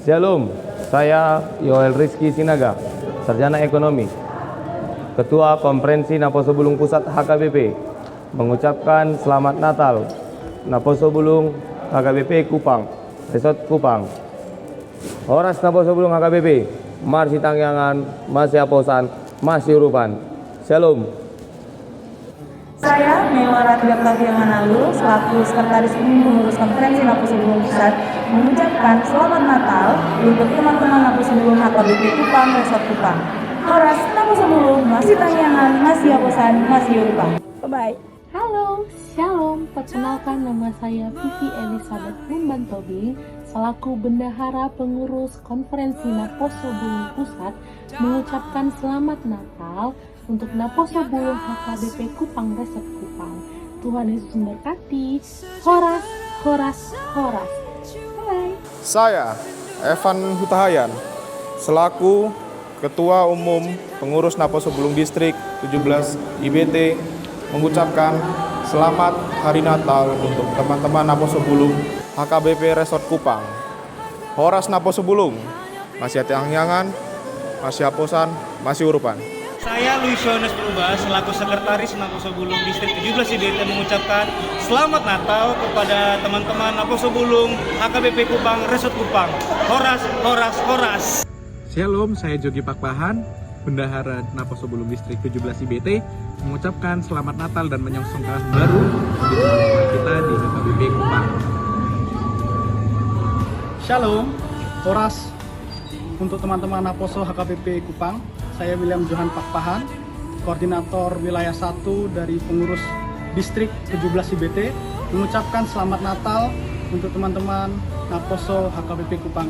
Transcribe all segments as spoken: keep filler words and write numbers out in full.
Shalom, saya Yoel Rizky Sinaga, sarjana ekonomi, ketua konferensi Naposo Bulung Pusat H K B P, mengucapkan selamat Natal Naposo Bulung H K B P Kupang, Resort Kupang. Horas Naposo Bulung H K B P, marsitangiangan, masihaposan, masiurupan. Shalom. Saya Mewara Tiga Pelaviangan Alu selaku sekretaris umum pengurus konferensi Naposo Bulung Pusat mengucapkan selamat Natal untuk teman-teman Naposo Bulung H K B P Kupang, Resort Kupang. Horas Naposo Bulung, masitangiangan, masihaposan, masiurupan. Bye-bye. Halo, shalom. Perkenalkan, nama saya Vivi Elizabeth Lumban Tobing, selaku bendahara pengurus konferensi Naposo Bulung Pusat, mengucapkan selamat Natal untuk Naposo Bulung H K B P Kupang, Resort Kupang. Tuhan Yesus memberkati. Horas, horas, horas. Bye. Saya Evan Hutahayan, selaku Ketua Umum Pengurus Naposo Bulung Distrik tujuh belas I B T, mengucapkan selamat Hari Natal untuk teman-teman Naposo Bulung H K B P Resort Kupang. Horas Naposo Bulung, masitangiangan, masihaposan, masiurupan. Saya Luis Yohanes Purba selaku sekretaris Naposo Bulung Distrik tujuh belas I B T mengucapkan selamat Natal kepada teman-teman Naposo Bulung H K B P Kupang, Resort Kupang. Horas, horas, horas. Shalom, saya Jogi Pakpahan, bendahara Naposo Bulung Distrik tujuh belas I B T, mengucapkan selamat Natal dan menyongsong tahun baru bagi teman-teman kita di H K B P Kupang. Shalom, horas untuk teman-teman Naposo H K B P Kupang. Saya William Johan Pakpahan, koordinator wilayah satu dari pengurus distrik tujuh belas I B T, mengucapkan selamat Natal untuk teman-teman Naposo H K B P Kupang.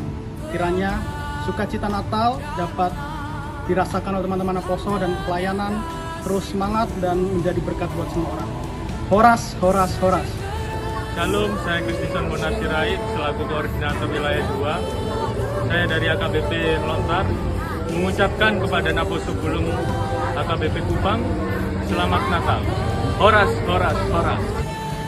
Kiranya sukacita Natal dapat dirasakan oleh teman-teman Naposo dan pelayanan terus semangat dan menjadi berkat buat semua orang. Horas, horas, horas. Shalom, saya Kristison Bonasirait selaku koordinator wilayah dua. Saya dari H K B P Lontar, mengucapkan kepada Naposo Bulung H K B P Kupang, selamat Natal. Horas, horas, horas.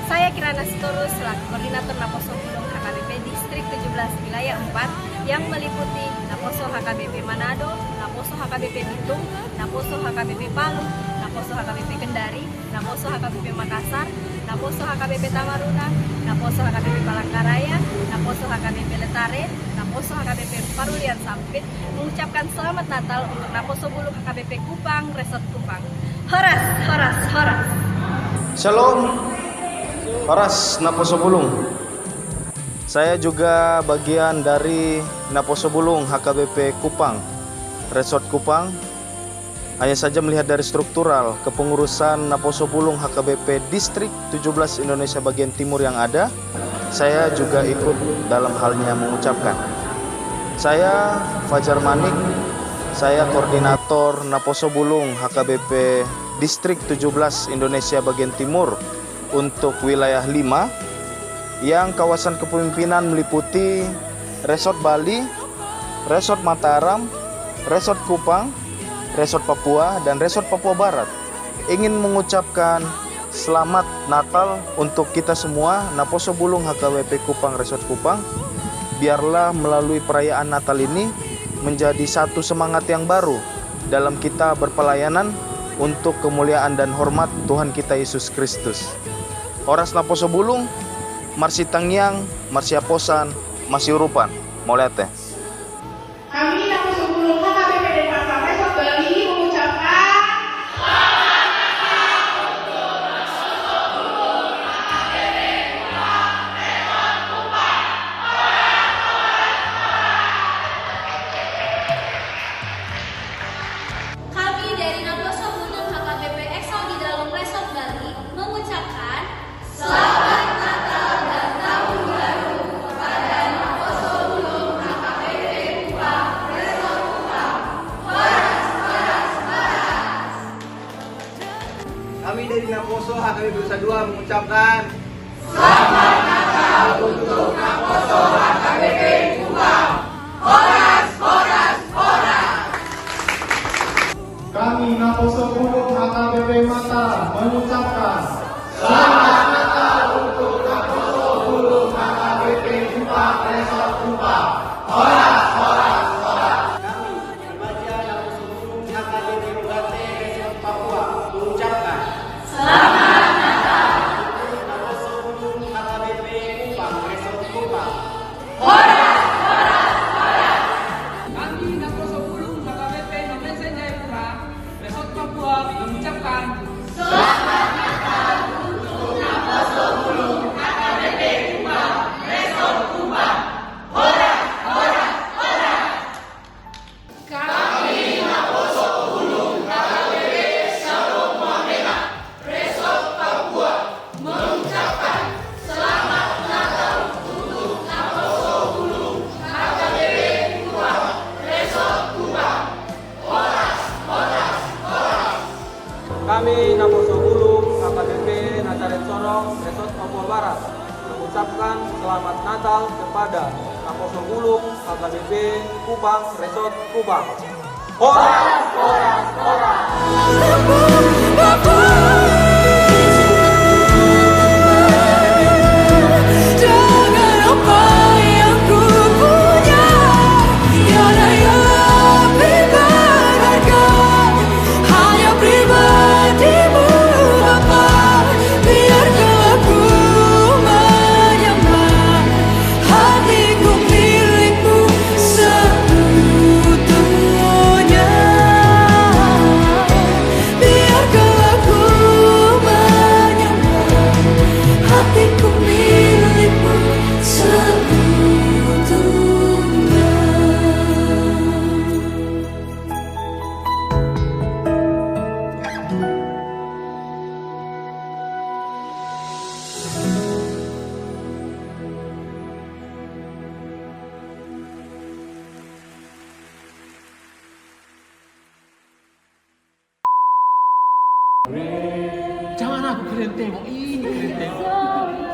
Saya Kirana Sitorus selaku koordinator Naposo Bulung H K B P Distrik tujuh belas Wilayah empat, yang meliputi Naposo H K B P Manado, Naposo H K B P Bitung, Naposo H K B P Palu, Naposo H K B P Kendari, Naposo H K B P Makassar, Naposo H K B P Tamaruna, Naposo H K B P Palangkaraya, Naposo H K B P Letare, Naposo H K B P Parulian Sampit, mengucapkan selamat Natal untuk Naposo Bulung H K B P Kupang, Resort Kupang. Horas, horas, horas. Shalom. Horas Naposo Bulung. Saya juga bagian dari Naposo Bulung H K B P Kupang, Resort Kupang. Hanya saja melihat dari struktural kepengurusan Naposo Bulung H K B P Distrik tujuh belas Indonesia bagian timur yang ada, saya juga ikut dalam halnya mengucapkan. Saya Fajar Manik, saya koordinator Naposo Bulung H K B P Distrik tujuh belas Indonesia bagian timur untuk wilayah lima, yang kawasan kepemimpinan meliputi Resort Bali, Resort Mataram, Resort Kupang, Resort Papua, dan Resort Papua Barat. Ingin mengucapkan selamat Natal untuk kita semua, Naposo Bulung H K B P Kupang, Resort Kupang. Biarlah melalui perayaan Natal ini menjadi satu semangat yang baru dalam kita berpelayanan untuk kemuliaan dan hormat Tuhan kita Yesus Kristus. Horas Naposo Bulung, marsitangiang, marsihaposan, masiurupan. Mauliate. Kami Naposo Bulung H K B P Denpasar Resort Bali mengucapkan Kami dari Naposo Bulung H K B P Excel di Dalem Resort Bali mengucapkan selamat Natal dan Tahun Baru kepada Naposo Bulung H K B P Kupang, Resort Kupang. Horas, horas, horas. Kami dari Naposo H K B P Nusa Dua mengucapkan selamat Natal untuk Naposo H K B P Kupang. Horas, horas, horas. Kami Naposo Bulung H K B P Mataram mengucapkan selamat Natal untuk Naposo Bulung H K B P Kupang, Resort Kupang. Horas, Naposo Bulung H K B P Nazaret Sorong Resort Papua Barat mengucapkan selamat Natal kepada Naposo Bulung H K B P Kupang Resort Kupang. Horas, horas, horas. Dengan apa yang ku punya, tiada yang lebih berharga. Hanya pribadimu, Bapa, biarkan aku menyembah. Hatiku milikmu seutuhnya. Biarkan aku menyembah. Hatiku milikmu seutuhnya. Jangan aku keren tembok, ini keren tembok.